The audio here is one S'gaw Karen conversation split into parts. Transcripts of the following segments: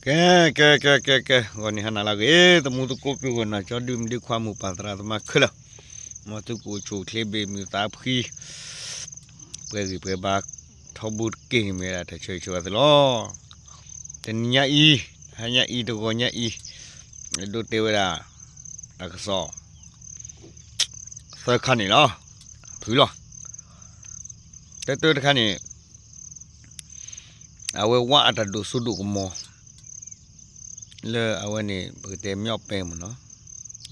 ကဲ ကဲ ကဲ ကဲ ကဲ ဂီၤန့ၣ်ဟါနၤလၢအဂ့ၤ သမူသကိး ပုၢ်ဝဲၢ်နီၢ်ကၠီ ဒုၣ်မုၢ်ဒုၣ်ခွါ မိၢ်ပၢ်သရၣ်သမါခဲလၢာ်, မ်သုကအိၣ်ဆူၣ်အိၣ်ချ့ ဘ့ၣ်မုာ်သးဖှံ ပှဲၤဂံၢ်ပှဲၤဘါ ထီဘိတက့ၢ်န့ၣ် မ့ၢ်ဝဲဒၣ်တၢ်ဆၢဂ့ၤဆၢဝါသုလီၤ. တနံၤညါအံၤ တဟါညါအံၤ တဂီၤညါအံၤ ဒိးတဲဝဲဒၣ် တၢ်ကစီၣ် သၢခါန့ၣ်လီၤ. ဖုလီၤ. တၢတၢတခါန့ၣ် အဝဲဝါအတၢ်ဒိၣ်စိဒိၣ်ကမီၤ လၢအဝဲန့ၣ် ပကတဲမ့ၢ်အီၣ်ပဲမ့ၢ်နီၤ,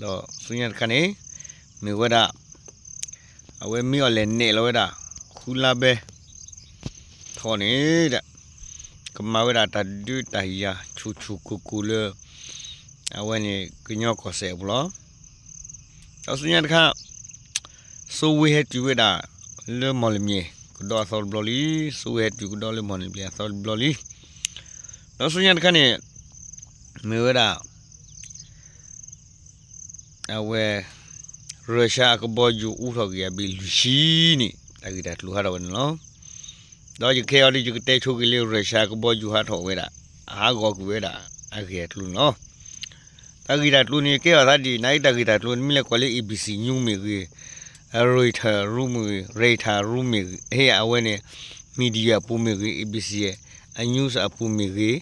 ဒီးဆူညါတခါန့ၣ် မ့ၢ်ဝဲဒၣ် အဝဲမ့ၢ်အီၣ်လဲၣ်နဲၣ်လီၤဝဲဒၣ် ဃုလါဘဲ ထီၣ်န့ၣ်ဒီး ကမၤဝဲဒၣ်တၢ်ဒုးတၢ်ယၤ ဆူၣ်ဆူၣ်ကိၢ်ကိၢ်လၢ အဝဲန့ၣ် ကညီကီၢ်စဲၣ်အပူၤလီၤ. ဒီးဆူညါတခါ စိဝ့ဟဲတုၤဝဲဒၣ် လၢမီၢ်လမၠဲၣ်ကဒီးအသီတဘျီလံ, စိဝ့ဟဲတုၤကဒီးလၢမီၢ်လမၠဲၣ်အသီတဘျီလံ. ဒီးဆူညါတခါန့ၣ် မ့ၢ်ဝဲဒၣ် အဝဲ ရၢၡါအကဘီယူၤအူထီၣ်က့ၤအဘ့ၣ်လွံၢ်ဆံန့ၣ် တၢ်ဂ့ၢ်တၢ်ကျိၤဟးထီၣ်ဝဲန့ၣ်လီၤ. ဒီးယကဟဲအီၤဒီး ယကတဲဆိက့ၤလၢ ရၢၡါအကဘီယူၤဟးထီၣ်ဝဲဒၣ် အဟးဂီၤကွံာ်ဝဲဒၣ်အဂ့ၢ်အကျိၤန့ၣ်လီၤ. တၢ်ဂ့ၢ်တၢ်ကျိၤန့ၣ် ကဲထီၣ်သးဒ်အံၤ နအံၤတၢ်ဂ့ၢ်တၢ်ကျိၤန့ၣ် မ့ၢ်လဲၤကွၢ်လၢ ABC News မ့ၢ်ဂ့ၤ, Reuters မ့ၢ်ဂ့ၤ, Reuters မ့ၢ်ဂ့ၤ, ဟ့ၣ် အဝဲန့ၣ် media အပူၤမ့ၢ်ဂ့ၤ, ABC အ news အပူၤမ့ၢ်ဂ့ၤ,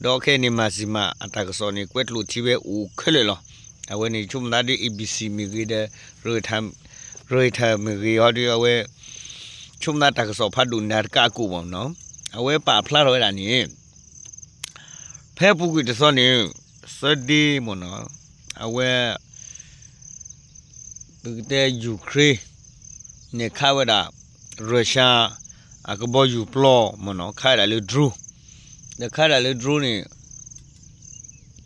ဒီးခဲအံၤန့ၣ် မၤစံးမၤအတၢ်ကစီၣ်န့ၣ် ကွဲးကျိာ်ထံဝဲအိၣ်ခဲလၢာ်လီၤ. အဝဲန့ၣ် ဆိကမိၣ်သးဒ် ABC မ့ၢ်ဂ့ၤဒီး Reuters မ့ၢ်ဂ့ၤဟီဒီး အဝဲ ဆိကမိၣ်သးတၢ်ကစီၣ်ဖးဒိၣ်နၤတကးအကိာ်မ့ၢ်နီၤ, အဝဲပာ်ဖျါထီၣ်ဝဲဒၣ်န့ၣ် ဖဲအပူၤကွံာ်တသီန့ၣ် သၢဒ့မ့ၢ်နီၤ, အဝဲ ပကတဲ Ukraine န့ၣ် ခးဝဲဒၣ် ရၢၡါ အကဘီယူၤပျီမ့ၢ်နီၤ, ခးဝဲဒၣ်လၢ drone, ဒီးခးဝဲဒၣ်လၢ drone န့ၣ်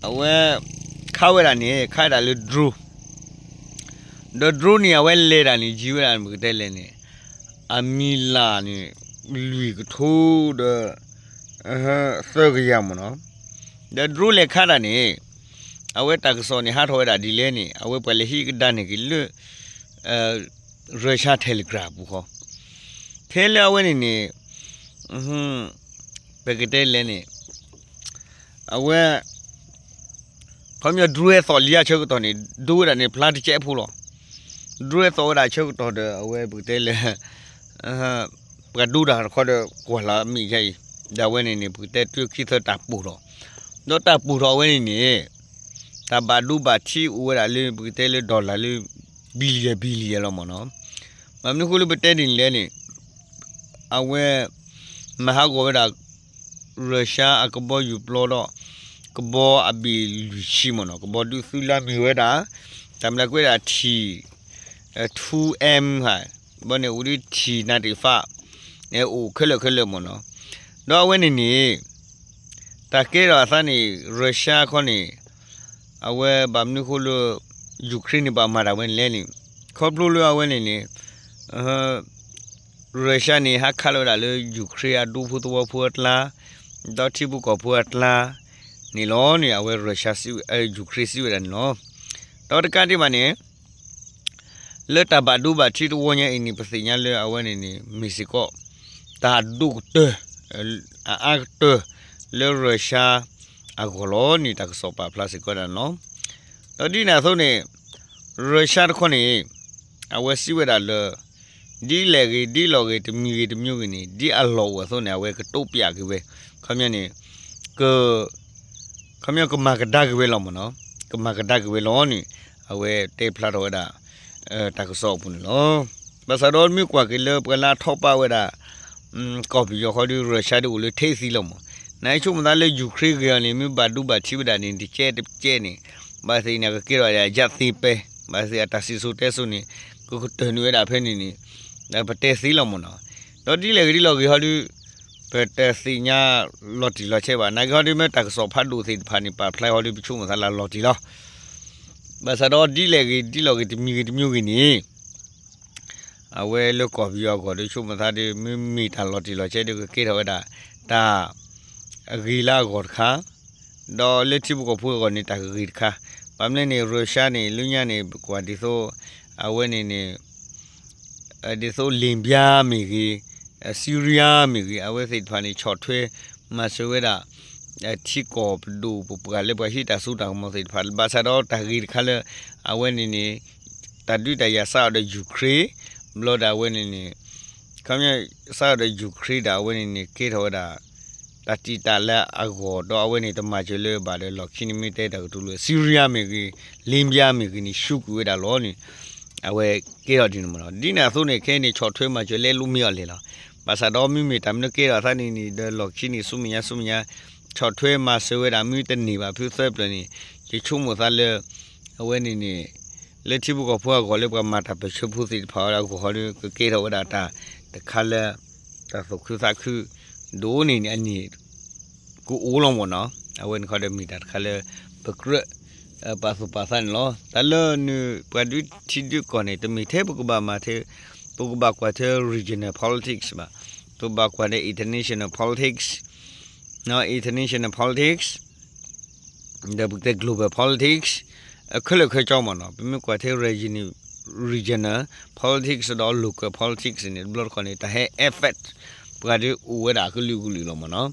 အဝဲ ခးဝဲဒၣ်န့ၣ် ခးဝဲဒၣ်လၢ drone, ဒီး drone န့ၣ် အဝဲလဲၤတၢ်န့ၣ် ယံၤဝဲဒၣ် ပကတဲလဲၣ်န့ၣ် အမံၤလၢ်န့ၣ် လွံၢ်ကထိဒီး သၢကယၤမ့ၢ်နီၤ, ဒီး drone လဲၤခးတၢ်န့ၣ် အဝဲတၢ်ကစီၣ်န့ၣ် ဟးထီၣ်ဝဲဒၣ်ဒ်လဲၣ်န့ၣ် အဝဲပှၤလဲၤဟံးကဒါန့ၢ်က့ၤလၢ ရၢၡါ Telegram အပူၤဃီ, ထဲလၢအဝဲန့ၣ်န့ၣ် ပကတဲလဲၣ်န့ၣ် အဝဲ ခီပညီ drone ဟဲသီၣ်လံအဆၢကတီၢ်န့ၣ် ဒိဝဲဒၣ်န့ၣ် ဖျါတကဲးဖိလီၤ. drone ဟဲသီၣ်ဝဲဒၣ်အဆၢကတီၢ်ဒီး အဝဲပကတဲလဲၣ် ပှၤဒိတၢ်တခီဒီး ကွၢ်လၢမ့ၢ်ယါအံၤ, ဒီးအဝဲန့ၣ်န့ၣ် ပကတဲတုၤခံသၢတၢ်ပိၢ်ထီၣ်, ဒီးတၢ်ပိၢ်ထီၣ်အဝဲန့ၣ်န့ၣ် တၢ်ဘၣ်ဒိဘၣ်ထံးအိၣ်ဝဲဒၣ်လၢ ပကတဲလၢ dollar လၢ billion billion လီၤမ့ၢ်နီၤ. ဘၣ်မနုၤဃိလၢပတဲဒ်န့ၣ်လဲၣ်န့ၣ် အဝဲ မၤဟးဂီၤဝဲဒၣ် ရၢၡါအကဘီယူၤပျီဒီး ကဘီအဘ့ၣ်လွံၢ်ဆံမ့ၢ်နီၤ, ကဘီဒုးသုလါမ့ၢ်ဝဲဒၣ် တၢ်မနုၤကွဲးဒၣ်ထံၣ် two M ဟါ, ဘီန့ၣ် အိၣ်ဒ်ထံၣ်နါတ့ၢ်ဖး န့ၣ်အိၣ်ခဲလၢာ်ခဲလၢာ်မ့ၢ်နီၤ. ဒီးအဝဲန့ၣ်န့ၣ် တၢ်ကဲထီၣ်အသးန့ၣ် ရၢၡါခီန့ၣ် အဝဲဘၣ်မနုၤဃိလၢ Ukraine န့ၣ် ဘၣ်မၤတၢ်ဝဲန့ၣ်လဲၣ်န့ၣ် ခီဖျိလၢအဝဲန့ၣ်န့ၣ် ရၢၡါန့ၣ် ဟးခးလီၤဝဲဒၣ်လၢ Ukraine အဒူဖိသဝီဖိအကျါ, ဒီးထံဖိကီၢ်ဖိအကျါန့ၣ်လီၤန့ၣ် အဝဲရၢၡါ Ukraine စံးဝဲဒၣ်န့ၣ်လီၤ. ဒီးတကးဒံးဘၣ်န့ၣ် လၢတၢ်ဘၣ်ဒိဘၣ်ထံးတဝီညါအံၤန့ၣ် ပသ့ၣ်ညါလၢအဝဲန့ၣ်န့ၣ် မ့ၢ်စ့ၢ်ကီး တၢ်ဒိၣ်ကတၢၢ် အအါကတၢၢ် လၢရၢၡါအဂီၢ်လီၤန့ၣ် တၢ်ကစီၣ်ပာ်ဖျါစ့ၢ်ကီးဒၣ်န့ၣ်လီၤ. ဒီးဒ်န့ၣ်အသိးန့ၣ် ရၢၡါတခီန့ၣ် အဝဲစံးဝဲဒၣ်လၢ ဒ်လဲၣ်ဂ့ၤ ဒ်လဲၣ်ဂ့ၤ တမံၤဂ့ၤတမံၤဂ့ၤန့ၣ် ဒ်အလီၢ်အိၣ်အသိးန့ၣ် အဝဲကတိပျးက့ၤဝဲ ခီပညီန့ၣ် က ခီပညီကမၤကဒါက့ၤဝဲလီၤမ့ၢ်နီၤ, ကမၤကဒါက့ၤဝဲလီၤန့ၣ် အဝဲတဲဖျါထီၣ်ဝဲဒၣ် တၢ်ကစီၣ်အပူၤန့ၣ်လီၤ. ဘၣ်ဆၣ်ဒီးမ့ၢ်ကွၢ်က့ၤလၢပှၤလၢအထီၣ်ပာ်ဝဲဒၣ် ကီၢ်ပယီၤဃီဒီး ရၢၡါဒ်အိၣ်လၢထဲသံလီၤမး, နဆိကမိၣ်သးလၢ Ukraine ဂ့ၤအီၤန့ၣ် မ့ၢ်ဘၣ်ဒိဘၣ်ထံးဝဲဒၣ်န့ၣ် တကဲတကဲန့ၣ် ဘၣ်သ့ၣ်ညါကကဲထီၣ်ဒၣ်ယၣ်သ့ပဲ, ဘၣ်သ့ၣ်အတၢ်စံၣ်စိၤတဲစိၤန့ၣ် ကကတၢၢ်န့ၢ်ဝဲဒၣ်ဖဲန့ၣ်န့ၣ် ပတဲသ့လီၤမးနီၤ. ဒီးဒ်လဲၣ်ဂ့ၤဒ်လဲၣ်ဂ့ၤဟီဒီး ပတသ့ၣ်ညါလီၤတံၢ်လီၤဆဲးဘၣ်. နာ်က့ဟီဒီး မ့ၢ်တၢ်ကစီၣ်ဖးဒိၣ်သ့ၣ်တဖၣ်န့ၣ် ပာ်ဖျါဟီဒီး ပဆိကမိၣ်သးလၢလီၤတံၢ်လီၤ. ဘၣ်ဆၣ်ဒီးဒ်လဲၣ်ဂ့ၤဒ်လဲၣ်ဂ့ၤ တမံၤဂ့ၤတမံၤဂ့ၤန့ၣ် အဝဲလၢကီၢ်ပယီၤအဂီၢ်ဒီး ဆိကမိၣ်သးဒီး မ့မ့ၢ်တၢ်လီၤတံၢ်လီၤဆဲးဒီး ကကဲထီၣ်ဝဲဒၣ် တၢ်အဂ့ၤလၢအဂီၢ်တခါ, ဒီးလၢထံဖိကီၢ်ဖိအဂီၢ်န့ၣ် တၢ်ကဂ့ၤတခါ. ဘၣ်မနုၤန့ၣ် ရၢၡါန့ၣ် လၢညါန့ၣ် ပကွၢ်ဒ်သိး အဝဲန့ၣ်န့ၣ် ဒ်သိး Libya မ့ၢ်ဂ့ၤ, Syria မ့ၢ်ဂ့ၤ, အဝဲသ့ၣ်တဖၣ်န့ၣ် ဆီၣ်ထွဲမၤစၢၤဝဲဒၣ် ထံကီၢ်ပဒိၣ်ပပှၢ်လၢပှၤဟံးတၢ်စိတၢ်ကမီၤသ့ၣ်တဖၣ် ဘၣ်ဆၣ်ဒီးတၢ်ဂ့ၢ်တခါလၢ အဝဲန့ၣ်န့ၣ် တၢ်ဒုးတၢ်ယၤစးထီၣ်ဒီး Ukraine ဘျီဒီးအဝဲန့ၣ်န့ၣ် ခီပညီ စးထီၣ်ဒီး Ukraine ဒီးအဝဲန့ၣ်န့ၣ် ကဲထီၣ်ဝဲဒၣ် တၢ်တံာ်တာ်လၢအဂီၢ် ဒီးအဝဲန့ၣ်တမၤစၢၤလၢၤဘၣ်ဒီး လီၢ်ခံန့ၣ်မ့ၢ်တဲတၢ်ကတိၤလၢ Syria မ့ၢ်ဂ့ၤ, Libya မ့ၢ်ဂ့ၤန့ၣ် ဆူကွံာ်ဝဲဒၣ်လီၤန့ၣ် အဝဲကဲထီၣ်ဒ်န့ၣ်မ့ၢ်နီၤ. ဒ်န့ၣ်အသိးန့ၣ် ခဲအံၤန့ၣ် ဆီၣ်ထွဲမၤစၢၤလၢလိမ့ၢ်အီၤလဲၣ်လီၤ. ဘၣ်ဆၣ်ဒီးမ့မ့ၢ်တၢ်မနုၤကဲထီၣ်အသးန့ၣ်န့ၣ် ဒီးလီၢ်ခံန့ၣ် ဆူမဲာ်ညါဆူမဲာ်ညါ ဆီၣ်ထွဲမၤစၢၤဝဲဒၣ်မ့ၢ်တန့ၢ်ဘၣ်ဖုသၢပျၢၤန့ၣ် ယဆိကမိၣ်သးလၢ အဝဲန့ၣ်န့ၣ် လၢထံဖိကီၢ်ဖိအဂီၢ်လၢပှၤမၤတၢ်ပၢၢ်ဆၢဖိသ့ၣ်တဖၣ်အဂီၢ်ဒီး ကကဲထီၣ်ဝဲဒၣ်တၢ်တခါလၢ တၢ်သူၣ်ခုသးခု ဒိၣ်န့ၢ်န့ၣ်အန့ၣ် ကအိၣ်လီၤမ့ၢ်နီၤ. အဝဲန့ၣ်ခီဒီးမ့ၢ်တၢ်တခါလၢ ပကြၢး ပာ်သူၣ်ပာ်သးန့ၣ်လီၤ. တၢ်လၢနုာ်ပှၤဒုးထံဒုးကီၢ်န့ၣ် တမ့ၢ်ထဲပကဘၣ်မၤထဲ ပကဘၣ်ကွၢ်ထဲ regional politics ဘၣ်, ပကဘၣ်ကွၢ်ထဲ international politics, international politics ဒီးပကတဲ global politics ခဲလၢာ်ခဲဆ့မ့ၢ်နီၤ. ပမ့ၢ်ကွၢ်ထဲ regional, regional politics ဒီး local politics န့ၣ် တဘျီတခီၣ်န့ၣ် တၢ်ဟဲ affect ပှၤဒုးအိၣ်ဝဲဒၣ်အကလုာ်ကလုာ်လီၤမ့ၢ်နီၤ.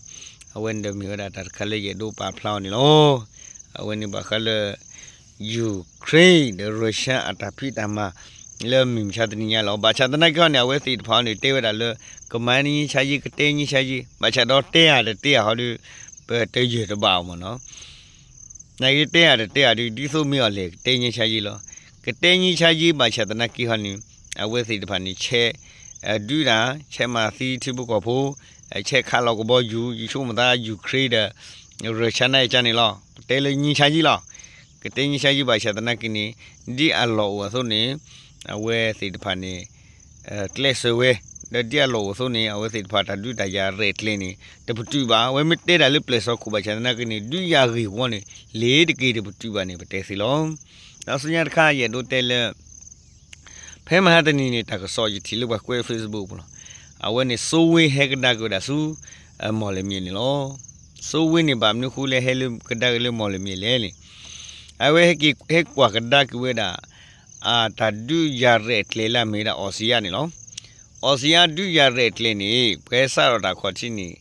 အဝဲန့ၣ်ဒီးမ့ၢ်ဝဲဒၣ်တၢ်တခါလၢယအဲၣ်ဒိးပာ်ဖျါအီၤန့ၣ်လီၤ. အဝဲန့ၣ်ဘၣ်ဃးလၢ Ukraine ဒီး Russia အတၢ်ဖံးတၢ်မၤ လၢမုၢ်မဆါတနံၤညါလီၤ. ဘၣ်ဆၣ်သနာ်က့ဟီန့ၣ် အဝဲသ့ၣ်တဖၣ်န့ၣ် တဲဝဲဒၣ်လၢ ကမၤန့ၢ်ဆါယံၤ ကတဲန့ၢ်ဆါယံၤ ဘၣ်ဆၣ်ဒီးတဲဧါတတဲဧါဟီဒီး ပတယၢၢ်တဘၣ်အီၤမ့ၢ်နီၤ. နာ်က့တဲဧါတတဲဧါဒီး ဒ်သိးမ့ၢ်အီၤလဲၣ် ကတဲန့ၢ်ဆါယံၤလီၤ. ကတဲန့ၢ်ဆါယံၤ ဘၣ်ဆၣ်သနာ်က့ဟီန့ၣ် အဝဲသ့ၣ်တဖၣ်န့ၣ် ဆဲး ဒုးတၢ် ဆဲးမၤသံထံဖိကီၢ်ဖိ ဆဲးခးလီၤကဘီယူၤ ယဆိကမိၣ်သး Ukraine ဒီး Russia န့ၣ်အကန့ၣ်လီၤ. ကတဲလၢန့ၢ်ဆါယံၤလီၤ. ကတဲန့ၢ်ဆါယံၤ ဘၣ်ဆၣ်သနာ်က့န့ၣ် ဒ်အလီၢ်အိၣ်အသိးန့ၣ် အဝဲသ့ၣ်တဖၣ်န့ၣ် ကျဲးစၢးဝဲ ဒီးဒ်အလီၢ်အိၣ်အသိးန့ၣ် အဝဲသ့ၣ်တဖၣ်တၢ်ဒုးတၢ်ယၤရဲၣ်ကျဲၤန့ၣ် တပတုာ်ဘၣ်. အဝဲမ့ၢ်တဲတၢ်လၢပျဲၢ်စီခိၣ် ဘၣ်ဆၣ်သနာ်က့န့ၣ် ဒုးယၤဂ့ၢ်ဝီန့ၣ် လ့ၤတက့ၤတပတုာ်ဘၣ်န့ၣ် ပတဲသ့လီၤ. ဒီးဆူညါတခါ ယအဲၣ်ဒိးတဲလၢ ဖဲမဟါတနံၤန့ၣ် တၢ်ကစီၣ်ယထံၣ်လၢပှၤကွဲး Facebook ပူၤလီၤ. အဝဲန့ၣ် စိဝ့ဟဲကဒါက့ၤဝဲဒၣ်ဆူ မီၢ်လမၠဲၣ်န့ၣ်လီၤ. စိဝ့န့ၣ် ဘၣ်မနုၤဃိလၢဟဲလၢကဒါက့ၤလၢမီၢ်လမၠဲၣ်လဲၣ်န့ၣ် အဝဲဟဲကွၢ်ကဒါက့ၤဝဲဒၣ် အတၢ်ဒုးယၤရဲၣ်ကျဲၤလၢအမ့ၢ်ဝဲဒၣ်အီစံယါန့ၣ်လီၤ. အီစံယါဒုးယၤရဲၣ်ကျဲၤန့ၣ် ပှၤဟဲစးထီၣ်တၢ်ခီၣ်ထံးန့ၣ်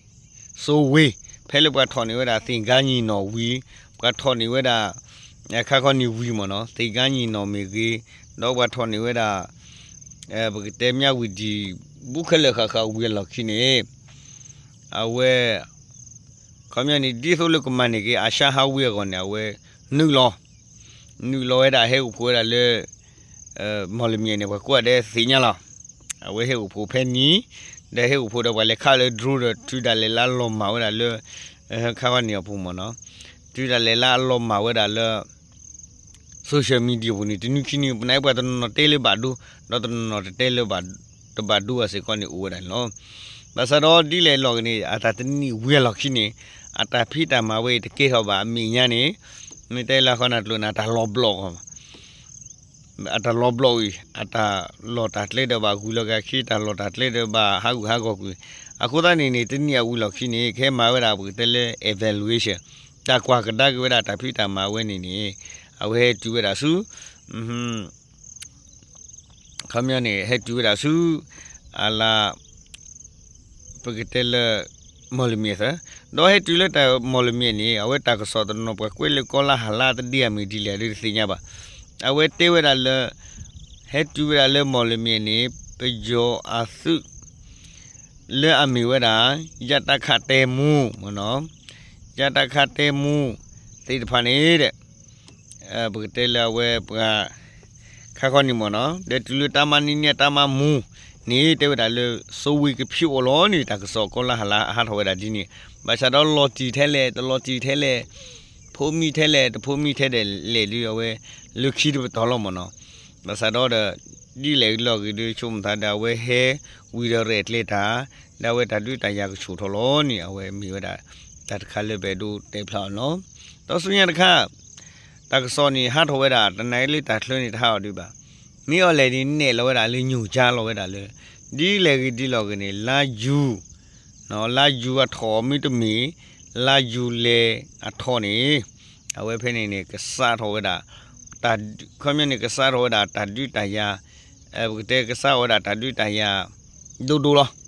စိဝ့ ဖဲလၢပှၤထီၣ်န့ၢ်ဝဲဒၣ်သ့ၣ်ကါညီၣ်နီၣ်ဝံၤ ပှၤထီၣ်န့ၢ်ဝဲဒၣ် ခါခီန့ၣ်ဝံၤမ့ၢ်နီၤ သ့ၣ်ကါညီၣ်နီၣ်မ့ၢ်ဂ့ၤ ဒီးပှၤထီၣ်န့ၢ်ဝဲဒၣ် ပကတဲမၠးဝံၤဒံး ဘူးခဲလၢာ်ဃၣ်ဃၣ်ဝံၤအလီၢ်ခံန့ၣ် အဝဲ ခီပညီန့ၣ် ဒ်သိးလၢကမၤန့ၢ်က့ၤ အၤၡါဟးဝ့အဂီၢ်န့ၣ် အဝဲ နုာ်လီၤ နုာ်လီၤဝဲဒၣ်ဟဲအိၣ်ဖှိၣ်ဝဲဒၣ်လၢ မီၢ်လမၠဲၣ်န့ၣ် ပှၤကိးဂၤဒဲးသ့ၣ်ညါလီၤ. အဝဲဟဲအိၣ်ဖှိၣ်ဖဲန့ၣ် ဒီးဟဲအိၣ်ဖှိၣ်ဒီးပှၤလဲၤခးလၢ drone ဒီးတုၤဒၣ်လဲာ်လၢအလီၤမၢ်ဝဲဒၣ်လၢ ခါခီန့ၣ်အပူၤမ့ၢ်နီၤ တုၤဒၣ်လဲာ်လၢအလီၤမၢ်ဝဲဒၣ်လၢ social media ပူၤန့ၣ် တနွံခံနွံ ပနၢ်ပှၤတနီၤနီၤတဲလၢဘၣ်ဒိ ဒီးတနီၤနီၤတတဲလၢ တဘၣ်ဒိဘၣ်စ့ၢ်ကီးန့ၣ်အိၣ်ဝဲဒၣ်န့ၣ်လီၤ. ဘၣ်ဆၣ်ဒီးဒ်လဲၣ်လီၤက့ၤန့ၣ် အတၢ်တနံၣ်ဝံၤအလီၢ်ခံန့ၣ် အတၢ်ဖံးတၢ်မၤဝဲအံၤတကဲထီၣ်ဘၣ်အမဲာ်ညါန့ၣ် မ့ၢ်တဲလၢဃီနၤကျိၤန့ၣ် အတၢ်လီၤဘျီၣ်ကီး အတၢ်လီၤဘျီၣ်အံၤ အတၢ်လီၢ်တၢ်ကျဲဒီးဘၣ်ဂုၤလီၤက့ၤခံ တၢ်လီၢ်တၢ်ကျဲဒီးဘၣ်ဟးဂူာ်ဟးဂီၤကွံာ် အဃိသတးန့ၣ်န့ၣ် တနံၣ်အဝံၤလီၢ်ခံန့ၣ် ကဟဲမၤဝဲဒၣ်ပကတဲလၢ evaluation တၢ်ကွၢ်ကဒါက့ၤဝဲဒၣ်တၢ်ဖံးတၢ်မၤဝဲန့ၣ်န့ၣ် အဝဲဟဲတုၤဝဲဒၣ်ဆူ ခီပညီန့ၣ် ဟဲတုၤဝဲဒၣ်ဆူ အလၢ ပကတဲလၢ မီၢ်လမၠဲၣ်သၢ ဒီးဟဲတုၤလၢတၢ်မီၢ်လမၠဲၣ်န့ၣ် အဝဲတၢ်ကစီၣ်တနီၤ ပှၤကွဲးလၢကီၢ်လါဟးလါတဒ့အမ့ၢ်ဒ်လဲၣ်ဒ်တသ့ၣ်ညါဘၣ်. အဝဲတဲဝဲဒၣ်လၢ ဟဲတုၤဝဲဒၣ်လၢမီၢ်လမၠဲၣ်န့ၣ် ပယီၤအသုး လၢအမ့ၢ်ဝဲဒၣ် ယတခ တဲမူ မ့ၢ်နီၤ ယတခ တဲမူ သ့ၣ်တဖၣ်န့ၣ်ဒီး ပကတဲလၢအဝဲပှၤ ခါခီန့ၣ်မ့ၢ်နီၤ ဒီးတုၤလၢတၢ်မၤနံၤန့ၣ် တၢ်မၤမူန့ၣ် တဲဝဲဒၣ်လၢ စိဝ့ကဖံးအိၣ်လီၤန့ၣ် တၢ်ကစီၣ်ကီၢ်လါဟးလါဟးထီၣ်ဝဲဒၣ်ဒ်န့ၣ် ဘၣ်ဆၣ်ဒီးလီၤတံၢ်ထဲလဲၣ် တလီၤတံၢ်ထဲလဲၣ် ဖိးမံထဲလဲၣ် တဖိးမံထဲလဲၣ်ဒီး အဝဲ လၢခံတပတီၢ်လီၤမ့ၢ်နီၤ ဘၣ်ဆၣ်ဒီးဒီး ဒ်လဲၣ်လီၤဂ့ၤဒီး ဆိကမိၣ်သးဒီး အဝဲဟဲဝံၤဒီးရဲၣ်ကျဲၤတၢ် ဒီးအဝဲတၢ်ဒုးတၢ်ယၤကဆူၣ်ထီၣ်လီၤန့ၣ် အဝဲမ့ၢ်ဝဲဒၣ် တၢ်တခါလၢပအဲၣ်ဒိးတဲဖျါအီၤန့ၣ်လီၤ. ဒီးဆူညါတခါ တၢ်ကစီၣ်န့ၣ် ဟးထီၣ်ဝဲဒၣ် တနာ်က့လၢတၢ်ချၢန့ၣ် တဟးအီၤဒံးဘၣ်. မ့ၢ်အီၤလဲၣ်န့ၣ် နဲၣ်လီၤဝဲဒၣ်လၢညိၣ်ကၠါလီၤဝဲဒၣ်လၢ ဒ်လဲၣ်ဂ့ၤဒ်လီၤဂ့ၤန့ၣ် လါယူၤ လါယူၤအထီၣ်မ့တမ့ၢ် လါယူၤလဲၤအထီၣ်န့ၣ် အဝဲဖဲန့ၣ်န့ၣ် ကစးထီၣ်ဝဲဒၣ် တၢ် ခီပညီန့ၣ် ကစးထီၣ်ဝဲဒၣ်တၢ်ဒုးတၢ်ယၤ ပကတဲကစးထီၣ်ဝဲဒၣ်တၢ်ဒုးတၢ်ယၤ ဒိၣ်ဒိၣ်လီၤ.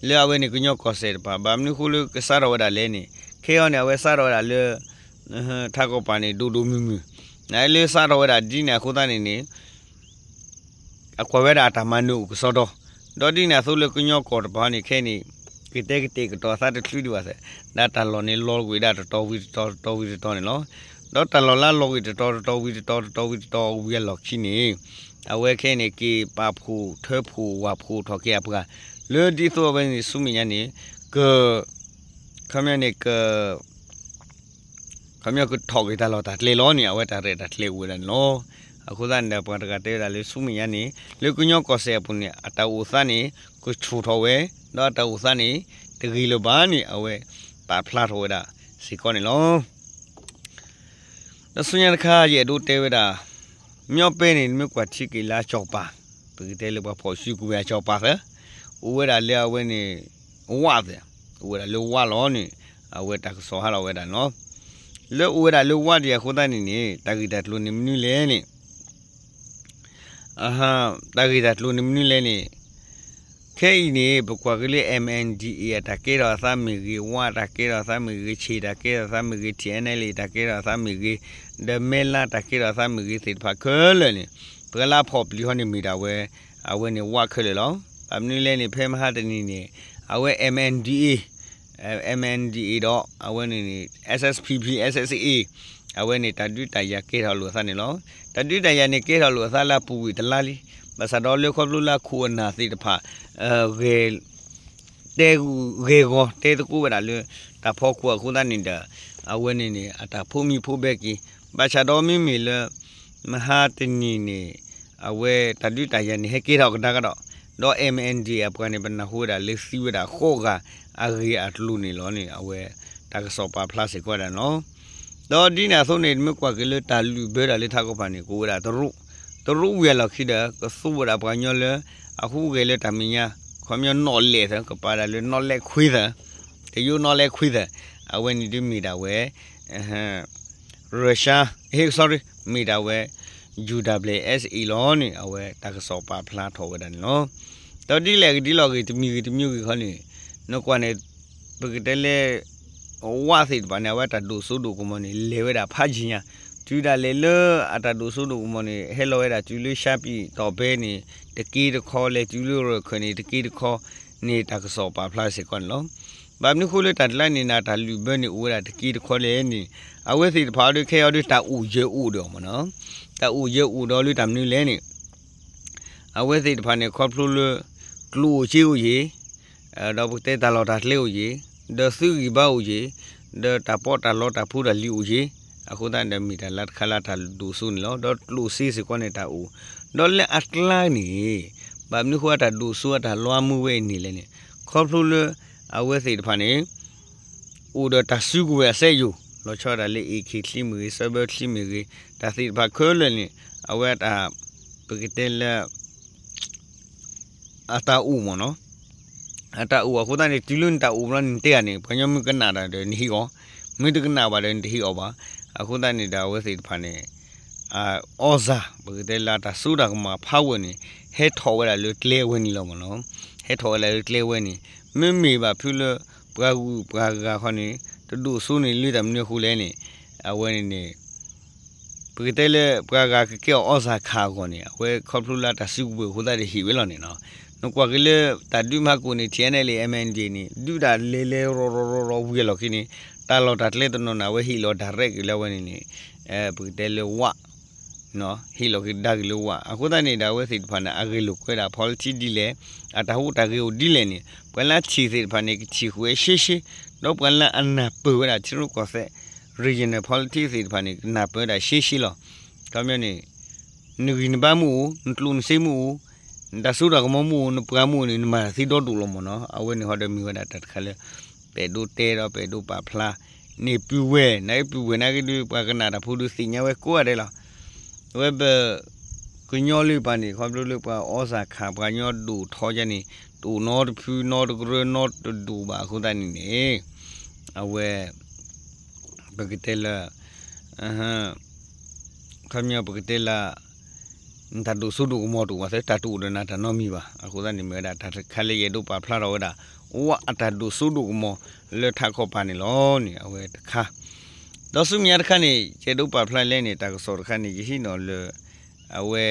လၢအဝဲန့ၣ်ကညီကီၢ်စဲၣ်တဖၣ် ဘၣ်မနုၤဃိလၢကစးထီၣ်ဝဲဒၣ်လဲၣ်န့ၣ် ခဲအံၤန့ၣ် အဝဲစးထီၣ်ဝဲဒၣ်လၢ ထးကီၢ်ပၤန့ၣ် ဒိၣ်ဒိၣ်မုၢ်မုၢ်, နလၢစးထီၣ်ဝဲဒၣ်ဒ်န့ၣ်အဃိသတးန့ၣ်န့ၣ် အကွၢ်ဝဲဒၣ်အတၢ်မၤနၢၤအိၣ်ကစီဒီ, ဒီးဒ်န့ၣ်အသိးလၢကညီကီၢ်တပၤန့ၣ်ခဲအံၤန့ၣ် ကတဲကတဲာ်ကတီၤအသးတချုးဒံးဘၣ်သ့ၣ်, ဒီးတၢ်လီၢ်န့ၣ်လီၤကွံာ်ဒၣ်တတီၤဝံၤတတီၤ တတီၤဝံၤတတီၤန့ၣ်လီၤ. ဒီးတၢ်လီၢ်လၢလီၤကွံာ်တတီၤတတီၤဝံၤတတီၤ တတီၤဝံၤတတီၤဝံၤအလီၢ်ခံန့ၣ် အဝဲခဲအံၤန့ၣ် က့ၤပာ်ဖှိၣ်ထၢဖှိၣ်ဝၢ်ဖှိၣ်ထီၣ်က့ၤအပှၤ လၢဒ်သိးအဝဲန့ၣ်ဆူမဲာ်ညါန့ၣ် က ခီပညီန့ၣ် က ခီပညီကထီၣ်က့ၤတၢ်လီၢ်တၢ်ကျဲလီၤန့ၣ် အဝဲတၢ်ရဲၣ်တၢ်ကျဲၤအိၣ်ဝဲဒၣ်န့ၣ်လီၤ. အဃိသတးန့ၣ်ဒီး ပှၤတဂၤတဲဝဲဒၣ်လၢဆူမဲာ်ညါန့ၣ် လၢကညီကီၢ်စဲၣ်အပူၤန့ၣ် အတၢ်အိၣ်သးန့ၣ် ကဆူၣ်ထီၣ်ဝဲ, ဒီးအတၢ်အိၣ်သးန့ၣ် တဂ့ၤလၢၤဘၣ်န့ၣ် အဝဲပာ်ဖျါထီၣ်ဝဲဒၣ်စ့ၢ်ကီးန့ၣ်လီၤ. ဒီးဆူညါတခါ ယအဲၣ်ဒိးတဲဝဲဒၣ် မ့ၢ်ပဲန့ၣ် နမ့ၢ်ကွၢ်ထံက့ၤလၢအကၠီၤပၤ, ပကတဲလၢပှၤဖီၣ်စုကဝဲၤအကၠီၤပၤသၢ, အိၣ်ဝဲဒၣ်လၢအဝဲန့ၣ် ဝၣ်သၢ, အိၣ်ဝဲဒၣ်လၢဝၣ်လီၤန့ၣ် အဝဲတၢ်ကစီၣ်ဟးထီၣ်ဝဲဒၣ်န့ၣ်လီၤ. လၢအိၣ်ဝဲဒၣ်လၢဝၣ်ဒံးအဃိသတးန့ၣ်န့ၣ် တၢ်ဂ့ၢ်တၢ်ကျိၤန့ၣ်မနုၤလဲၣ်န့ၣ် တၢ်ဂ့ၢ်တၢ်ကျိၤန့ၣ်မနုၤလဲၣ်န့ၣ် ခဲအံၤန့ၣ် ပကွၢ်က့ၤလၢ M N D A အတၢ်ကဲထီၣ်အသးမ့ၢ်ဂ့ၤ, ဝၣ်တၢ်ကဲထီၣ်အသးမ့ၢ်ဂ့ၤ, ဆ့ၣ်တၢ်ကဲထီၣ်အသးမ့ၢ်ဂ့ၤ, T N L A တၢ်ကဲထီၣ်အသးမ့ၢ်ဂ့ၤ, ဒီးမဲလါတၢ်ကဲထီၣ်အသးမ့ၢ်ဂ့ၤသ့ၣ်တဖၣ်ခဲလၢာ်န့ၣ် ပှၤလၢအဖီၣ်ပျံၤဟီန့ၣ်မ့ၢ်ဒၣ်ဝဲ အဝဲန့ၣ်ဝၣ်ခဲလၢာ်လီၤ. ဘၣ်မနုၤလဲၣ်န့ၣ် ဖဲမဟါတနံၤန့ၣ် အဝဲ M N D A M N D A ဒီးအဝဲန့ၣ်န့ၣ် S S P P S S A အဝဲန့ၣ် တၢ်ဒုးတၢ်ယၤကဲထီၣ်လိာ်အသးန့ၣ်လီၤ. တၢ်ဒုးတၢ်ယၤန့ၣ် ကဲထီၣ်လိာ်အသးလၢအပူၤကွံာ်တလါလံ. ဘၣ်ဆၣ်ဒီးလၢခီဖျိလၢအခိၣ်အနၢ်သ့ၣ်တဖၣ် ဂဲၤ တဲဂဲၤဂီၤတဲသကိးဝဲဒၣ်လၢ တၢ်ဖီခိၣ်အဃိသတးန့ၣ်ဒီး အဝဲန့ၣ်န့ၣ် အတၢ်ဖိမံၤဖိဘဲက့ၤ, ဘၣ်ဆၣ်ဒီးမ့မ့ၢ်လၢ မဟါတနံၤန့ၣ် အဝဲတၢ်ဒုးတၢ်ယၤန့ၣ် ဟဲကဲထီၣ်ကဒါကဒီး, ဒီး M N D A အပှၤန့ၣ် ပနၢ်ဟူဝဲဒၣ်လၢသံဝဲဒၣ်ဃိးဂၤအဂ့ၢ်အကျိၤန့ၣ်လီၤန့ၣ် အဝဲတၢ်ကစီၣ်ပာ်ဖျါစ့ၢ်ကီးဝဲဒၣ်န့ၣ်လီၤ. ဒီးဒ်န့ၣ်အသိးန့ၣ် မ့ၢ်ကွၢ်က့ၤလၢတၢ်လုၢ်ဘၢတၢ်လၢထးကီၢ်ပၤန့ၣ် ကအိၣ်ဝဲဒၣ်တရူး, တရူးဝံၤအလီၢ်ခံဒီး ကသူဝဲဒၣ်ပှၤကညီလၢ အဟူးဂဲၤလၢတၢ်မဲာ်ညါ ခီပညီနီၣ်လဲၣ်သၢ ကပာ်ဒၣ်လၢနီၣ်လဲၣ်ခွံသၢ, တယိနီၣ်လဲၣ်ခွံသၢ, အဝဲန့ၣ်ဒုးမ့ၢ်ဒၣ်ဝဲ Russia, ဟ့ sorry, မ့ၢ်ဒၣ်ဝဲ U W S A လီၤန့ၣ် အဝဲတၢ်ကစီၣ်ပာ်ဖျါထီၣ်ဝဲဒၣ်န့ၣ်လီၤ. ဒီးဒ်လဲၣ်ဂ့ၤဒ်လဲၣ်ဂ့ၤ တမံၤဂ့ၤတမံၤဂ့ၤခီန့ၣ် နကွၢ်န့ၣ် ပကတဲလၢ ဝၣ်သ့ၣ်တဖၣ်န့ၣ် အဝဲတၢ်ဒိၣ်စိဒိၣ်ကမီၤန့ၣ် လဲၤဝဲဒၣ်ဖးယံၤညါ, တုၤဒၣ်လဲာ်လၢအတၢ်ဒိၣ်စိဒိၣ်ကမီၤန့ၣ် ဟဲလီၤဝဲဒၣ်တုၤလၢ ရှမ်းပြည်တောင်ပိုင်းန့ၣ် တက့တခီ လဲၤတုၤလၢရခၢၣ်န့ၣ် တက့တခီန့ၣ် တၢ်ကစီၣ်ပာ်ဖျါစ့ၢ်ကီးန့ၣ်လီၤ. ဘၣ်မနုၤဃိလၢတၢ်ကျါန့ၣ် နတၢ်လုၢ်ဘၢန့ၣ် အိၣ်ဝဲဒၣ်တက့တခီလဲၣ်န့ၣ် အဝဲသ့ၣ်တဖၣ်အံၤဒီး ခဲအံၤဒီးတၢ်အိၣ်ယၢၤအိၣ်ဒီးမ့ၢ်နီၤ, တၢ်အိၣ်ယၢၤအိၣ်ဒီးလၢတၢ်မနုၤလဲၣ်န့ၣ် အဝဲသ့ၣ်တဖၣ်န့ၣ် ခီဖျိလၢ ကျိၣ်အိၣ်စ့အိၣ်ယံၤ, ဒီးပကတဲတၢ်လီၢ်တၢ်ကျဲအိၣ်ယံၤ, ဒီးသုးဂံၢ်ဘါအိၣ်ယံၤ, ဒီးတၢ်ပီးတၢ်လီတၢ်ဖိတၢ်လံၤအိၣ်ယံၤ, အဃိသတးန့ၣ်ဒီးမ့ၢ်တၢ်လၢတခါလၢတၢ်ဒိၣ်စိန့ၣ်လီၤ. ဒီးကျိၣ်စ့စ့ၢ်ကီးန့ၣ်တၢ်အိၣ်, ဒီးလၢအကျါန့ၣ် ဘၣ်မနုၤဃိအတၢ်ဒိၣ်စိအတၢ်လီၤမူဝဲအံၤန့ၣ်လဲၣ်န့ၣ် ခီဖျိလၢ အဝဲသ့ၣ်တဖၣ်န့ၣ် အိၣ်ဒီးတၢ်စုကဝဲၤအစဲယိာ် လီၤဆီဒၣ်တၢ်လၢ AK ချံမ့ၢ်ဂ့ၤ စဲဘၢချံမ့ၢ်ဂ့ၤ တၢ်သ့ၣ်တဖၣ်ခဲလၢာ်န့ၣ် အဝဲတၢ် ပကတဲလၢ အတၢ်အိၣ်မ့ၢ်နီၤ, အတၢ်အိၣ်အဃိသတးန့ၣ် တုၤလၢနတၢ်အိၣ်ဘျီန့ၣ် နတဲဂၤန့ၣ် ပှၤကညီမ့ၢ်ကနၣ်တၢ်ဒီးနဟ့ၣ်အီၤ, မ့ၢ်တကနၣ်ဘၣ်ဒီးနတဟ့ၣ်အီၤဘၣ်. အဃိသတးန့ၣ်ဒီးအဝဲသ့ၣ်တဖၣ်န့ၣ် အီၣ်စၢ် ပကတဲလၢတၢ်စိတၢ်ကမီၤ power န့ၣ် ဟဲထီၣ်ဝဲဒၣ်လၢကျဲဝဲန့ၣ်လီၤမ့ၢ်နီၤ, ဟဲထီၣ်ဝဲဒၣ်လၢကျဲဝဲန့ၣ် မ့မ့ၢ်ဘၣ်ဖုလၢ ပှၤဂုၤပှၤဂၤခီန့ၣ် တဒိၣ်စိန့ၣ်လၢတၢ်မနုၤအဃိလဲၣ်န့ၣ် အဝဲန့ၣ်န့ၣ် ပကတဲလၢပှၤဂၤကကဲအီၤအီၣ်စၢ်ခးအဂီၢ်န့ၣ် အဝဲခီဖျိလၢတၢ်စုကဝဲၤအဃိသတးဒီးဟ့ၣ်ဝဲလီၤန့ၣ်နီၤ. နကွၢ်က့ၤလၢတၢ်ဒုးမၤကိၣ်န့ၣ် TNLA MNDAA န့ၣ် ဒုးတၢ်လဲၤလဲၤရီၤရီၤရီၤရီၤဝံၤအလီၢ်ခံန့ၣ် တၢ်လီၢ်တၢ်ကျဲတနီၤန့ၣ် အဝဲဟ့ၣ်လီၤ direct က့ၤလၢအဝဲန့ၣ်န့ၣ် ပကတဲလၢဝၣ် ဟ့ၣ်လီၤက့ၤဒါက့ၤလၢဝၣ် အဃိသတးန့ၣ်ဒီးအဝဲသ့ၣ်တဖၣ်န့ၣ် အဂ့ၢ်လိာ်ကွဲဒၣ် policy ဒ်လဲၣ် အတၢ်ဟူးတၢ်ဂဲၤအိၣ်ဒ်လဲၣ်န့ၣ် ပှၤလၢအထံၣ်သ့ၣ်တဖၣ်န့ၣ် ကထံၣ်ဃုာ်ဝဲရှဲရှဲ ဒီးပှၤလၢအနၢ်ပၢၢ်ဝဲဒၣ်ထံရူၢ်ကီၢ်သဲး regional politics သ့ၣ်တဖၣ်န့ၣ် ကနၢ်ပၢၢ်ဝဲဒၣ်ရှဲရှဲလီၤ. ခီပညီန့ၣ် နဂံၢ်နဘါမ့ၢ်အိၣ် နကျိၣ်နစ့မ့ၢ်အိၣ် နတၢ်စိတၢ်ကမီၤမ့ၢ်အိၣ် နပှၤမ့ၢ်အိၣ်န့ၣ် နမၤတၢ်သ့ဒီဒိၣ်လီၤမ့ၢ်နီၤ. အဝဲန့ၣ်ဟီဒီးမ့ၢ်ဝဲဒၣ်တၢ်တခါလၢ ပအဲၣ်ဒိးတဲဒီးပအဲၣ်ဒိးပာ်ဖျါန့ၣ် ပုၢ်ဝဲၢ် နာ်က့ပုၢ်ဝဲၢ်နာ်က့ဒုး ပှၤကနၣ်တၢ်ဖိဒုးသ့ၣ်ညါဝဲကိးဂၤဒဲးလီၤ. အဝဲပ ကညီလၢပှၤန့ၣ် ခီဖျိလၢပှၤအီၣ်စၢ်ခး ပှၤကညီဒိၣ်ထီယါန့ၣ် တအိၣ်နီတဖု နီတကရၢ နီတဒူၣ်ဘၣ်အဃိသတးန့ၣ်န့ၣ် အဝဲ ပကတဲလၢ ခီပညီပကတဲလၢ တၢ်ဒိၣ်စိဒိၣ်ကမီၤတအိၣ်ဘၣ်သ့ တၢ်တအိၣ်ဒီးနၤတၢ်နီတမံၤဘၣ်. အဃိသတးန့ၣ် မ့ၢ်ဝဲဒၣ်တၢ်တခါလၢယအဲၣ်ဒိးပာ်ဖျါထီၣ်ဝဲဒၣ် ဝါအတၢ်ဒိၣ်စိဒိၣ်ကမီၤလၢထးခီပၤန့ၣ်လီၤန့ၣ် အဝဲတခါ ဒီးဆူမဲာ်ညါတခါန့ၣ် ယအဲၣ်ဒိးပာ်ဖျါလဲၣ်န့ၣ် တၢ်ကစီၣ်တခါန့ၣ် ယဟံးန့ၢ်လၢ အဝဲ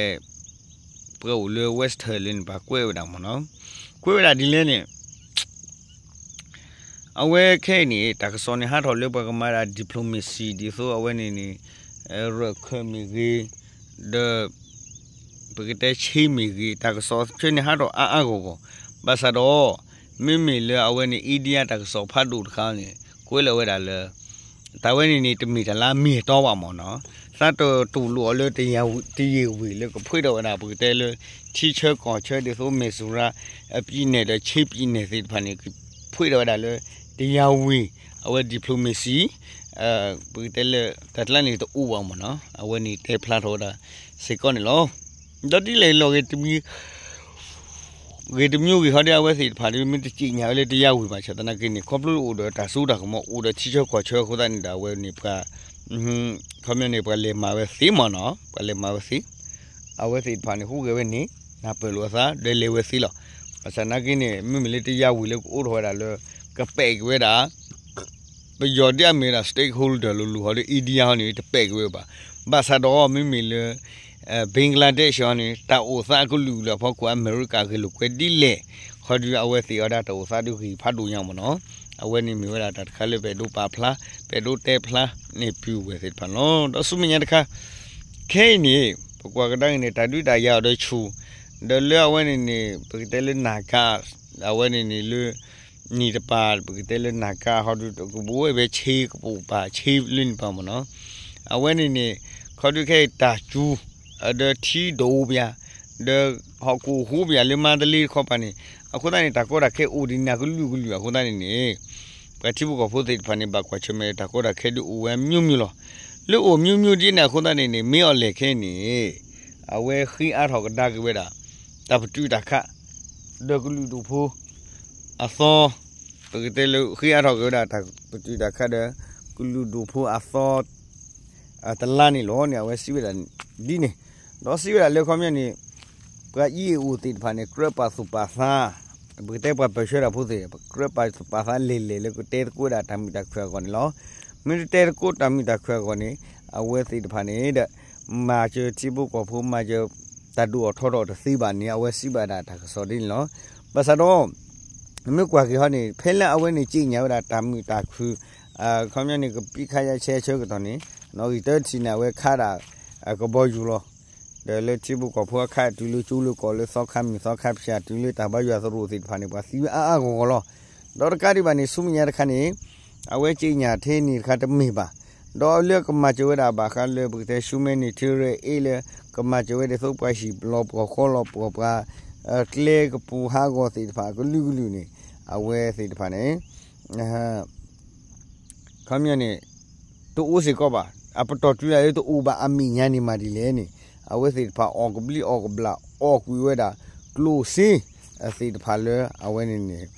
ပှၤအိၣ်လၢ Western လၢန့ၣ် ပှၤကွဲးဝဲဒၣ်မ့ၢ်နီၤ, ကွဲးဝဲဒၣ်ဒ်လဲၣ်န့ၣ် အဝဲခဲအံၤန့ၣ် တၢ်ကစီၣ်န့ၣ် ဟးထီၣ်လၢပှၤကမၤဒၣ် diplomacy ဒ်သိးအဝဲန့ၣ်န့ၣ် ရၢၢ်ခၢၣ်မ့ၢ်ဂ့ၤ, ဒီး ပကတဲဆ့မ့ၢ်ဂ့ၤ တၢ်ကစီၣ်ဆၢန့ၣ်ဟးထီၣ်အါအါဂီၢ်ဂီၢ်, ဘၣ်ဆၣ်ဒီး မ့မ့ၢ်လၢအဝဲန့ၣ် India တၢ်ကစီၣ်ဖးဒိၣ်တခါန့ၣ် ကွဲးလီၤဝဲဒၣ်လၢ တၢ်ဝဲန့ၣ်န့ၣ် တမ့ၢ်တၢ်လၢအမ့ၢ်အတီဘၣ်မ့ၢ်နီၤ, သးတတူၢ်လိာ်အီၤလၢ တယံာ်ဝံၤလၢကဖှ့ထီၣ်ဝဲဒၣ် ပကတဲလၢ ထံဆၢကီၢ်ဆၢဒ်သိး မဲၣ်စူရါ ပြည်နယ် ဒီး ချင်းပြည်နယ် သ့ၣ်တဖၣ်န့ၣ် ကဖှ့ထီၣ်ဝဲဒၣ်လၢ တယံာ်ဝံၤ အဝဲ diplomacy ပကတဲလၢ တၢ်ကျါန့ၣ်တအိၣ်ဘၣ်မ့ၢ်နီၤ, အဝဲန့ၣ်တဲဖျါထီၣ်ဝဲဒၣ်စ့ၢ်ကီးန့ၣ်လီၤ. ဒီးဒ်လဲၣ်လီၤဂ့ၤတမံၤ ဂ့ၤတမံၤဂ့ၤဟီဒီး အဝဲသ့ၣ်တဖၣ်ဒီး မ့ၢ်တစံးညါဝဲလၢတယံာ်ဝံၤဘၣ်ဆၣ်သနာ်က့န့ၣ် ခီဖျိလၢအိၣ်ဒီးတၢ်စိတၢ်ကမီၤ အိၣ်ဒီးထံဆၢကီၢ်ဆၢအဃိသတးန့ၣ်ဒီး အဝဲန့ၣ်ပှၤ ခီပညီန့ၣ် ပှၤလဲၤမၤဝဲသ့မ့ၢ်နီၤ, ပှၤလဲၤမၤဝဲသ့, အဝဲသ့ၣ်တဖၣ်န့ၣ် ဟူးဂဲၤဝဲန့ၣ် နၢ်ပၢၢ်လိာ်အသး ဒီးလဲၤဝဲသ့လီၤ. ဘၣ်ဆၣ်သနာ်က့န့ၣ် မ့မ့ၢ်လၢတယံာ်ဝံၤလၢကအိးထီၣ်ဝဲဒၣ်လၢ ကပဲာ်က့ၤဝဲဒၣ် ပယီၤဒ်အမ့ၢ်ဝဲဒၣ် stakeholder လိၤလိၤဟီဒီး India ဟီန့ၣ် တပဲာ်က့ၤဝဲဘၣ်. ဘၣ်ဆၣ်ဒီးမ့မ့ၢ်လၢ Bangladesh ဟီန့ၣ် တၢ်အိၣ်သးအကလုာ်ကလုာ်အဖီခိၣ် အမဲရကၤဂ့ၢ်လိာ်ကွဲဒ်လဲၣ် ဟီဒီးအဝဲသ့ၣ်အီၤဒၣ်တၢ်အိၣ်သးဒုးဂ့ၤဖးဒိၣ်ညါမ့ၢ်နီၤ, အဝဲန့ၣ်မ့ၢ်ဝဲဒၣ်တၢ်တခါလၢပအဲၣ်ဒိးပာ်ဖျါ ပအဲၣ်ဒိးတဲဖျါန့ၣ်ပုၢ်ဝဲၢ်သ့ၣ်တဖၣ်န့ၣ်လီၤ. ဒီးဆူမဲာ်ညါတခါ ခဲအံၤန့ၣ် ပကွၢ်ကဒါက့ၤန့ၣ် တၢ်ဒုးတၢ်ယၤအီၤဒီးဆူၣ် ဒီးလၢအဝဲန့ၣ်န့ၣ် ပကတဲလၢနၢ်ကါ အဝဲန့ၣ်န့ၣ်လၢ နံၣ်တပၤ ပကတဲလၢနၢ်ကါဟီဒီး ကဘိဝဲဖဲဆ့ကပိာ်ပၤဆ့လၢနံၣ်တပၤမ့ၢ်နီၤ, အဝဲန့ၣ်န့ၣ် ခီဒုးခဲအံၤတၢ်စူၤ ဒီးထံဒိၣ်ပယၤ ဒီးဟီၣ်ခိၣ်ဟူးပယၤလၢမါတလ့တခီပၤန့ၣ် အဃိသတးန့ၣ် တၢ်ကီတၢ်ခဲအိၣ်ဒံးန့ၣ်ကလုာ်ကလုာ်အဃိသတးန့ၣ်န့ၣ် ပှၤထံဖိကီၢ်ဖိသ့ၣ်တဖၣ်န့ၣ် ဘၣ်ကွၢ်ဆၢၣ်မဲာ်တၢ်ကီတၢ်ခဲဒုးအိၣ်ဝဲမျိုးမျိုးလီၤ. လၢအိၣ်မျိုးမျိုးဒ်န့ၣ်အဃိသတးန့ၣ်န့ၣ် မ့ၢ်အီၤလဲၣ်ခဲအံၤန့ၣ် အဝဲဃ့အါထီၣ်ကဒါက့ၤဝဲဒၣ် တၢ်ပတုာ်တၢ်ခး ဒီးကလုာ်ဒူၣ်ဖိအသီ ပကတဲလၢဃ့အါထီၣ်က့ၤဝဲဒၣ်တၢ်ပတုာ်တၢ်ခးဒီး ကလုာ်ဒူၣ်ဖိအသီ တလါန့ၣ်လီၤန့ၣ် အဝဲစံးဝဲဒၣ်ဒ်န့ၣ်, ဒီးစံးဝဲဒၣ်လၢခီပညီန့ၣ် ပှၤအံၤအိၣ်သ့ၣ်တဖၣ်န့ၣ် ကြၢးပာ်သူၣ်ပာ်သး ပကတဲပှၤပၢၢ်ဆၢတၢ်ဖိသ့ၣ် ကြၢးပာ်သူၣ်ပာ်သးလဲၤလဲၤလၢကတဲသကိးဝဲဒၣ်တၢ်မုာ်တၢ်ခုၣ်အဂီၢ်န့ၣ်လီၤ. မ့ၢ်တတဲသကိးတၢ်မုာ်တၢ်ခုၣ်အဂီၢ်န့ၣ် အဝဲသ့ၣ်တဖၣ်န့ၣ်ဒီး မၤစၢၤထံဖိကီၢ်ဖိ မၤစၢၤတၢ်ဒိၣ်အီၤထီထီၣ်တသ့ဘၣ်န့ၣ် အဝဲစံးဘၣ်ဒၣ်တၢ်ကစီၣ်ဒ်န့ၣ်လီၤ. ဘၣ်ဆၣ်ဒီး မ့ၢ်ကွၢ်က့ၤဟီန့ၣ် ဖဲလၢအဝဲန့ၣ် ကြေညာ ဝဲဒၣ်တၢ်မုာ်တၢ်ခုၣ် ခီပညီန့ၣ် ကပစ်ခတ်ရပ်စဲဆၢကတီၢ်န့ၣ် နီၣ်ဂံၢ်တၢတထံၣ်န့ၣ် အဝဲခးဒၣ် ကဘီယူၤလီၤ. ဒီးလၢထံဖိကီၢ်ဖိအခးတုၤလၢကၠိလၢကီၢ်လၢသီခါမုၢ်သီခါဖၠၣ်တုၤလၢတၢ်ဘါယွၤသရိာ်သ့ၣ်တဖၣ်န့ၣ် ပှၤသံဝဲအါအါဂီၢ်ဂီၢ်လီၤ. ဒီးတကးဒံးဘၣ်န့ၣ် ဆူမဲာ်ညါတခါန့ၣ် အဝဲ ကြေညာ ထဲန့ၣ်တခါတမ့ၢ်ဘၣ်. ဒီးလၢကမၤစၢၤဝဲဒၣ်ဘၣ်ဃးလၢပကတဲ humanitarian aid လၢ ကမၤစၢၤဝဲဒၣ်သိးပှၤဟံၣ်လီၤပှီၢ်ဃီလီၤပှီၢ် ပှၤ ကျဲကပူၤဟးဂီၤသ့ၣ်တဖၣ်အကလုာ်ကလုာ်န့ၣ် အဝဲသ့ၣ်တဖၣ်န့ၣ် ခီပညီန့ၣ် တအိၣ်စ့ၢ်ကီးဘၣ်. အပတီၢ်တုၤဒၣ်လၢတအိၣ်ဘၣ်အမဲာ်ညါန့ၣ်မၤဒ်လဲၣ်န့ၣ် အဝဲသ့ၣ်တဖၣ်အီၣ်ကဘျံးအီၣ်ကဘျၣ် အီၣ်ကွံာ်ဝဲဒၣ် ကျိၣ်စ့သ့ၣ်တဖၣ်လၢအဝဲန့ၣ်န့ၣ်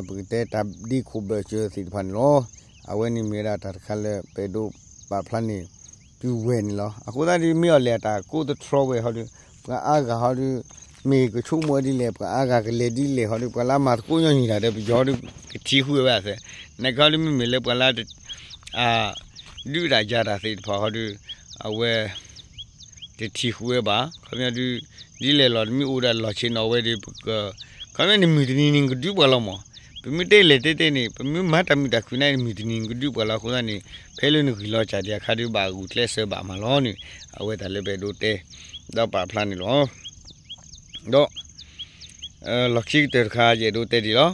ပကတဲတၢ်ဒ့ခိၣ်ဘၢၣ်စၢၤသ့ၣ်တဖၣ်န့ၣ်လီၤ. အဝဲန့ၣ်မ့ၢ်ဝဲဒၣ်တၢ်တခါလၢပအဲၣ်ဒိးပာ်ဖျါန့ၣ် ပုၢ်ဝဲၢ်န့ၣ်လီၤ. အဃိသတးဒ်မ့ၢ်အီၤလဲၣ် အတၢ်ကိးသတြီဝဲဟီဒီး ပှၤအါဂၤဟီဒီး မ့ၢ်ကဆိကမိၣ်ဝဲဒ်လဲၣ် ပှၤအါဂၤကလဲၤဒ်လဲၣ်ဟီဒီး ပှၤလၢအမၤသကိးညီနုၢ်တၢ်ဒီး ပယီၤဒီး ကထံၣ်ဃုာ်ဝဲအသး နခီဒီးမ့မ့ၢ်လၢပှၤလၢ ဒုးတၢ်ယၤတၢ်သ့ၣ်တဖၣ်ဟီဒီး အဝဲ တထံၣ်ဃုာ်ဝဲဘၣ်. ခီပညီဒုး ဒ်လဲၣ်လီၤ တမ့ၢ်အိၣ်ဒၣ်လီၢ်ဆ့ၣ်နီၤဝဲဒီး ပက ခီပညီန့ၣ် မုၢ်တနံၤန့ၣ် ကဒုးပှၤလီၤမး. ပမ့ၢ်တဲလဲၣ်တဲတဲန့ၣ် ပမ့ၢ်မၤတၢ်မုာ်တၢ်ခုၣ်န့ၣ် မုၢ်တနံၤကဒုးပှၤလီၤအဃိသတးန့ၣ် ဖဲလၢနဂံၢ်လီၤစၢ်ဒံးအခါဒုး ဘၣ်ဂုာ်ကျဲးစၢးဘၣ်မၤလီၤန့ၣ် အဝဲတၢ်လၢပအဲၣ်ဒိးတဲ ဒီးပာ်ဖျါန့ၣ်လီၤ. ဒီး လီၢ်ခံကတၢၢ်တခါ ယအဲၣ်ဒိးတဲဒ်လီၤ.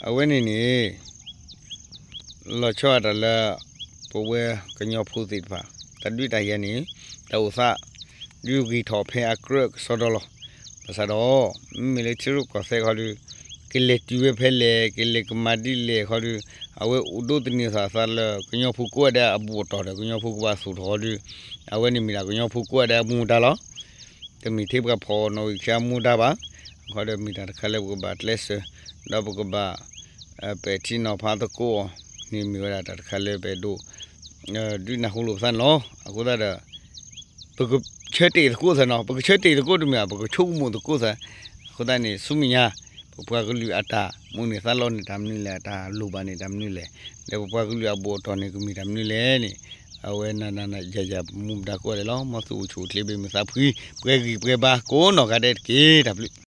အဝဲန့ၣ်န့ၣ် လီၤဆီဒၣ်တၢ်လၢ ပဝဲကညီဖိသ့ၣ်တဖၣ် တၢ်ဒုးတၢ်ယၤန့ၣ် တၢ်အိၣ်သး ဒုးဂ့ၤထီၣ်ဖဲအကြၢးကစီဒီလီၤ. ဘၣ်ဆၣ်ဒီး မ့မ့ၢ်လၢထံရူၢ်ကီၢ်သဲးခီဒီး ကလဲၤတုၤဝဲဖဲလဲၣ် ကလဲၤကမၤဒ်လဲၣ်ခီဒီး အဝဲအိၣ်ဒိးသန့ၤသးသးလၢ ကညီဖိကိးဂၤဒဲးအဘူးအတံၢ်ဒီး ကညီဖိကဘၣ်သူၣ်ထီၣ်ခီဒီး အဝဲန့ၣ်မ့ၢ်ဒၣ်ကညီဖိကိးဂၤဒဲးအမူဒါလီၤ. တမ့ၢ်ထဲပှၤဖီၣ်နီၣ်ဂံၢ်ခံအမူဒါဘၣ်. အဃိဒီးမ့ၢ်တၢ်တခါလၢပကဘၣ်ကျဲးစၢး ဒီးပကဘၣ် ပဲာ်ထံနီၤဖးသကိးအီၤန့ၣ် မ့ၢ်ဝဲဒၣ်တၢ်တခါလၢပအဲၣ်ဒိး ဒုးနၢ်ဟူလိာ်ပသးန့ၣ်လီၤ. အဃိသတးဒီး ပကဆ ပကဆၢတဲာ်သကိးသးနီၤ, ပကဆၢတဲာ်သကိးတမ့ၢ်ဘၣ်, ပကဆိကမိၣ်သကိးသး. အဃိသတးန့ၣ် ဆူမဲာ်ညါ ပပှၤကလုာ်အတၢ်မိၣ်န့ၢ်သးလီန့ၣ်တၢ်မနုၤလဲၣ်, အတၢ်လိၣ်ဘၣ်န့ၣ်တၢ်မနုၤလဲၣ်, ဒီးပပှၤကလုာ်အဘူးအတံၢ်န့ၣ် ကမ့ၢ်တၢ်မနုၤလဲၣ်န့ၣ်, အဝဲနၤနၤယၤယၤ ပမူပဒါကိးဂၤဒဲးလီၤ. မ်သုအိၣ်ဆူၣ်အိၣ်ချ့ ဘၣ်မုာ်သးဖှံ ပှဲၤဂံၢ်ပှဲၤဘါကိးနီၢ်ဂၤဒဲးတက့ၢ်. တၢ်ဘျုး